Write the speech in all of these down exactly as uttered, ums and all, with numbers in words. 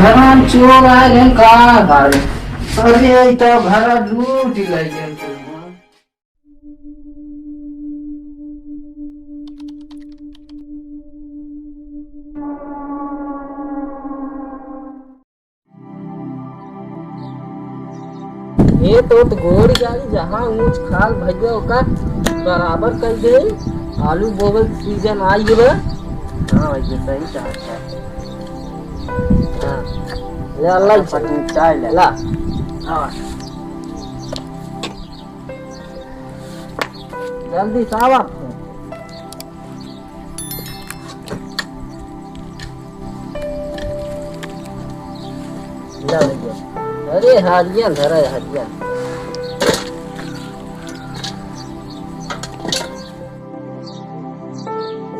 घर में चोर आए हैं का? अरे, ई तो घर लूट ले गए। ये तो, तो गोड़ जाई, जहाँ ऊँच खाल भैया ओका बराबर कर दे। आलू बोवे के सीजन आई गए। हाँ भैया, सही कहा था। हाँ, ले अल्लाह, चाय ले ला। हाँ। जल्दी से आवा। ला भैया। अरे, हरिया धरा है, हरिया।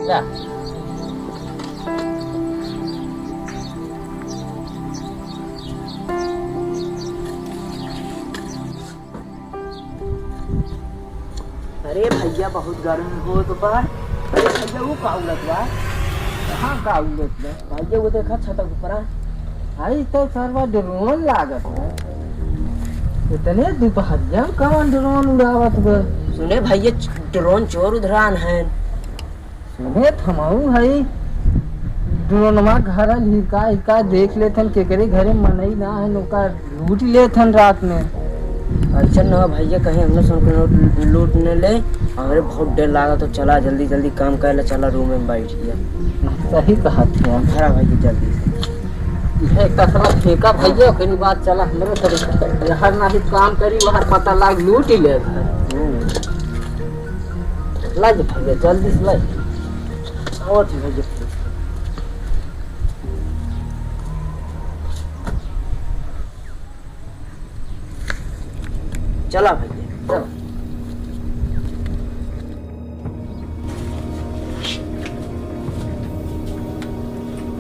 ला। अरे भैया, बहुत गर्मी होत बा। अरे भैया, वो का उड़त बा? कहाँ का उड़त बा? भैया, वो देखा छत ऊपरा। आई तो सरवा ड्रोन लागत बा। इतने दुपहरिया में कौन ड्रोन उड़ावत बा? सुने भैया, ड्रोन चोर उधरान है। सुने, थमऊ हई, ड्रोनमा घर हिका हिका देख लेथन, केकरे घरे मनई ना है, ओका लूट लेथन रात में। अच्छा ना भैया, कहीं हमने सुन के लूट, लूट न ले। हमरे बहुत डर लागा, तो चला जल्दी जल्दी काम कर ले, चला रूम में बैठ गया। सही कहा थे। खड़ा भाई जल्दी से। ये कसरत फेंका भैया, ओकरी बाद चला हमरे तरफ। यहाँ ना ही काम करी, वहाँ पता लाग लूट ही ले। हम्म। ला जे भैया, जल्दी से ला। और भैया, चला भैया, चला।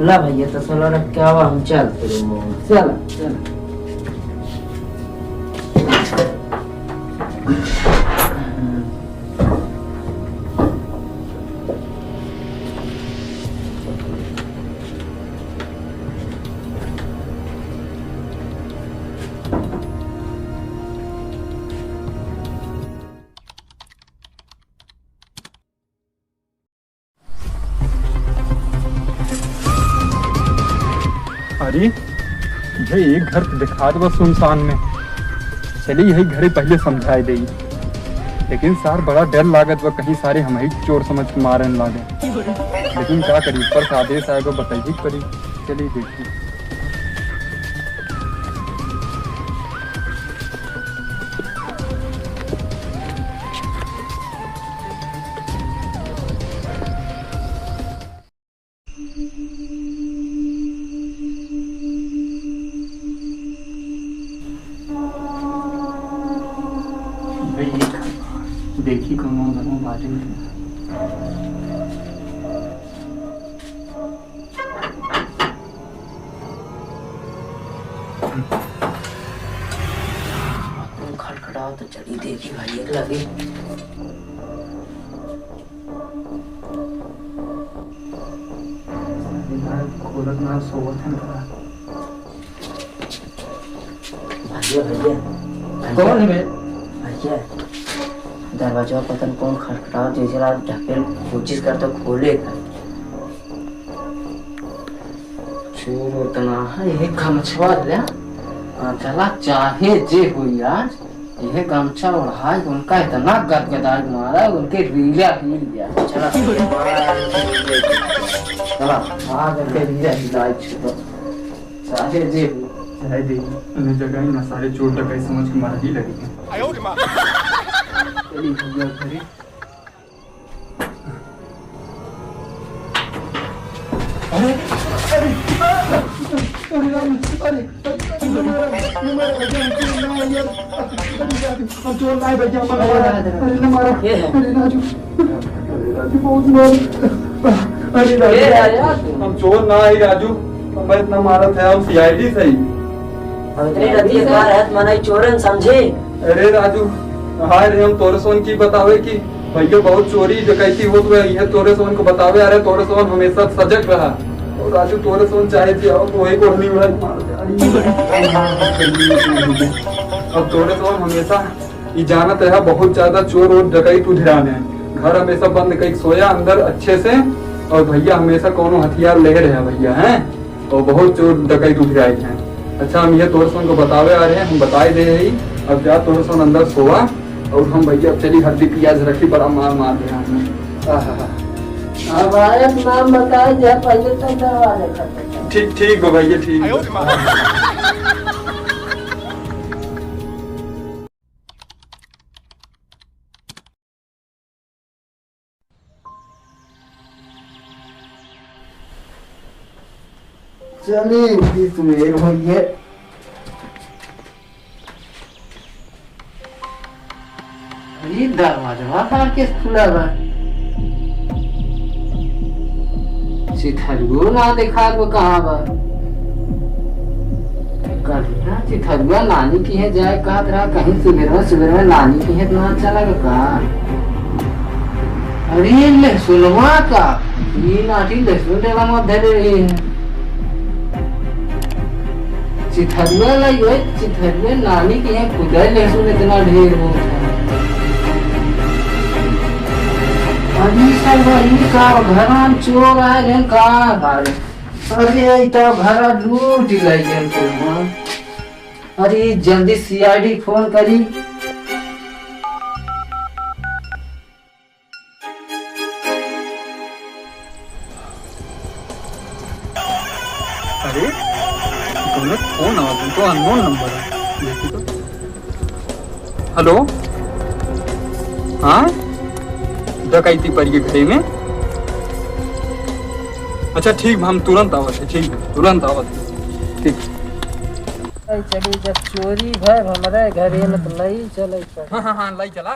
ला भैया, तो सोलह रख के आवा, हम चलते हैं। चला, चला। अरे, यह एक घर तो दिखात बा सुनसान में। चली, यही घरे पहले समझाए देई। लेकिन सार, बड़ा डर लागत बा, कहीं सारे हमही चोर समझ के मारे न लागे। लेकिन का करी, ऊपर से आदेश आए बा, बताइए के पड़ी। चली देखी। देखी कौनो अंदर में बाटे नहीं। कौन खटखटाओ तो चली देखी भाई, एक लगे। खोलत ना, सोवत है ना। भैया, भैया। कौन है बे? भैया, दरवाजा पता न कौन खटखटाओ, जैसे लाग ढकेल कोशिश करता खोले का। चोर उतना है, यह गमछवा ले। हाँ, चला, चाहे जे होई आज, यह गमछा ओढ़ाई, उनका इतना गदगदाई मारा, उनके रीला हिल गया। चला, चला, आज उनके रीला हिलाई छुपा। चाहे जे हो। चाहे जे हो, उन्हें जगह ही ना, सारे चोर डकैत समझ के मारा ही लगी है। चली भैया घरे। अरे, अरे, अरे राम, अरे, अरे, अरे, अरे, अरे, हम चोर ना है भैया, हम चोर ना है भैया, हम चोर ना है भैया, हम चोर ना है। अरे, ना मारा। ये है। अरे, राजू। राजू, बहुत मार। अरे राजू, ए, राजू। हम चोर ना हई राजू, हमें इतना मारत है, हम सीआईडी से ही। अरे राजू, ये बार है, मनई चोरन समझे। अरे राजू, हाय रे, हम तोरे सोन की बतावे कि भैया बहुत चोरी डकैती होत हुए, ये तोरे सोन को बतावे। अरे तोरे सोन हमेशा सजग रहा। और राजू तोरे सोन चाहे थे और वही को नहीं उड़ा मार दे। अरे, अब तोरे सोन हमेशा ई जानत रहा, बहुत ज्यादा चोर और डकैत उधिरान है। घर हमेशा बंद कइके सोया अंदर अच्छे से, और भैया हमेशा कौनो हथियार ले रहे भैया हैं, और बहुत चोर डकैत उधिराए हैं। अच्छा, हम ये तोर सन को बतावे आ रहे हैं, हम बताए दे ही। अब जा तोर सन अंदर सोवा, और हम भैया चली हल्दी प्याज रखी, बड़ा मार मार रहे हैं। आहा। अब आयत नाम बताए दे, पहले तो दरवाजा खटखटा। ठीक, ठीक बा भैया, ठीक बा। चली, बीस में एक हो गए। ई दरवाजवा का के खुला बा? चिथरुओ ना देखात बा, कहाँ बा? करिया चिथरुआ नानी किहे जाए कहत रहा, कहीं सुबेरवा सुबेरवा नानी किहे ना चला गया का? अरे लहसुनवा का, ई नाटी लहसुन डेरा में धरे रही है। चिथरुआ लाई ओए, चिथरुआ नानी किहे खुदै लहसुन इतना ढेर होत है। अरे सब वही का घरान चोर आए हैं का? अरे, अरे, ई तो घरा लूट ले गए कुल। अरे, जल्दी सीआईडी फोन करी। अरे, कौनो फोन आवत है, तो अननोन नंबर है। देखी तो। हेलो, हाँ, डकैती पड़ी के घरे में। अच्छा ठीक बा, हम तुरंत आवत है, ठीक बा, तुरंत आवत है, ठीक। चली, जब चोरी भय हमरे घरे में तो लई चले। हाँ, हाँ, हाँ, लई चला।